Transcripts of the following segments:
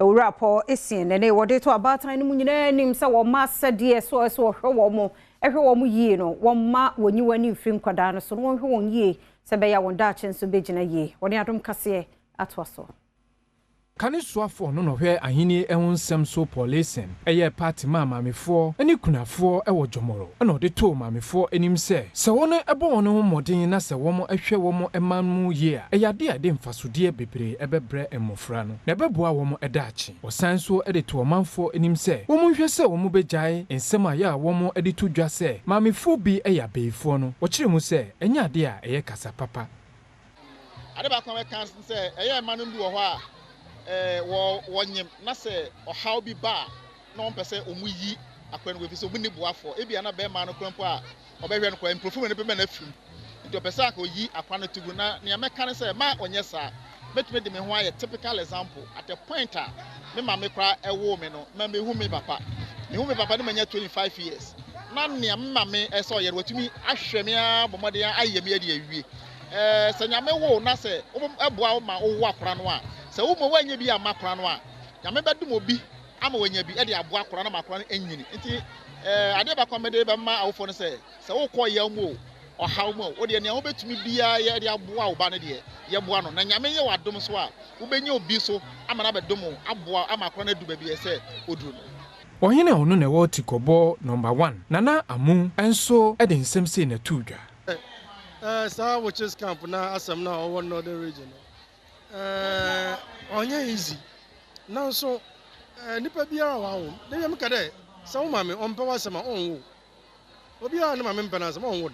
Owura Paul Essien na ɛnɛ wɔde to abaatan no mu nyinaa anim sɛ wɔn mma asɛdeɛ so ɛsɛ wɔhwɛ wɔn, ɛhwɛ wɔn yie no, wɔn mma wɔn nyiwa ne mfiri nkwadaa no so na wɔnhwɛ wɔn yie sɛ ɛbɛyɛ a wɔn daakye nso bɛgyina yie. Wɔne Adom Kaseɛ atoa so. Kane soafoɔ no na ɔhwɛ ahennie ho nsɛm so Paul Essien yɛɛ party maa maamefoɔ ne kunafoɔ wɔ Jomoro na ɔde too maamefoɔ anim sɛ, sɛ wɔn bɔ wɔn ho mmɔden na sɛ wɔn hwɛ wɔn mma no yie a, ɛyɛ adeɛ a ɛde mfasodeɛ bebree bɛbrɛ mmɔfra no na ɛbɛboa wɔn daakye. Ɔsan nso de too ɔmanfoɔ anim sɛ wɔn nhwɛ sɛ wɔn bɛgyae nsɛm a yɛ a wɔn de to dwa sɛ maamefoɔ bi yɛ abayifoɔ no. Ɔkyerɛɛ mu sɛ ɛnyɛ adeɛ a ɛyɛ kasa papa. Ade baako a mɛka ne sɛ, ɛyɛ mma no bi wɔ hɔ a, wɔnyem na sɛ ɔhaw bi ba a, na wɔmpɛ sɛ wɔyi akora no, ɛfiri sɛ wɔnni boafoɔ. Ebia na bɛrima no koraa mpo a ɔbɛhwɛ no koraa, mpofirim no bɛma no afiri mu. Nti ɔpɛ sɛ anka ɔyi akora no to gu. Na nea mɛka ne sɛ, mma ɔnyɛ saa. Mɛtumi de me ho ayɛ typical example. At a point a me maame koraa ɛwoo me no, ma mehu me papa. Mehu me papa no manya 25 years. Na nea me maame ɛsɛ ɔyɛ no, watumi ahwɛ me ara, bɔ mmɔden ayɛ me adi awie. Sɛ Nyame wo na sɛ ɛboa wo ma wowo akora no a, sɛ wo mmom woanyɛ bi amma akora no a, Nyame bɛdom obi ama wanya bi de aboa akora no ama akora no anyini. Nti adeɛ baako a mede bɛma awofoɔ no sɛ, sɛ wokɔ yaw mu o, ɔhaw mu o, wo deɛ nea wobɛtumi biara yɛ de aboa wo ba no deɛ, yɛboa no. Na Nyame yɛ w'adom nso a, wobɛnya obi nso ama no abɛdom wo, aboa wo ama akora no adu baabi a ɛsɛ sɛ ɔduru no. Ɔhene a ɔno na ɛwɔ Tikɔbɔ Nɔmba One, Nana Amu nso de nsɛm sei na ɛtoo dwa. Eh, saa witches camp na asɛm na ɔwɔ Northern Region no, eh, ɔnyɛ easy. Nanso, eh, nipa biara wawo. Da bi meka dɛ, sɛ wo maame ɔmpɛ w'asɛm a, ɔnwo. Obiara ne maame mpɛ n'asɛm, ɔnwo no.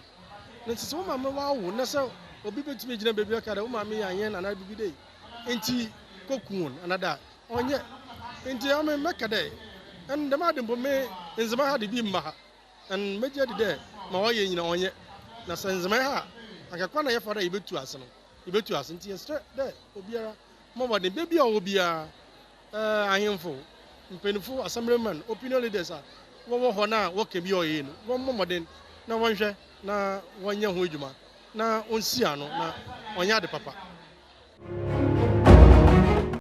Na nti sɛ wo maame wawo na sɛ obi betumi gyina baabi aka dɛ wo maame yɛ anyɛn anaa biribi dɛ, nti kɔku wɔn anaa da, ɔnyɛ. Nti ame mɛka dɛ, ɛn dɛm ade mpo me ndzɛmba ha de bi mma ha. And megye adi dɛ ma ɔyɛ nyina ɔnnyɛ, na sɛ ndzɛmba ha a, anka kwan a yɛfa do a yebetu ase no, yebetu ase. Ntsi yɛserɛ dɛ obiara mbɔ mbɔden, beebi a ɔwɔ biara, eh, ahemfo, mpanyimfo, assemblymen, opinion leaders a wɔwɔ hɔ na wɔka bi a ɔyɛ yie no, wɔmbɔ mbɔden na wɔnhwɛ na wɔnyɛ ho edwuma na onsi ano na ɔnyɛ ade papa.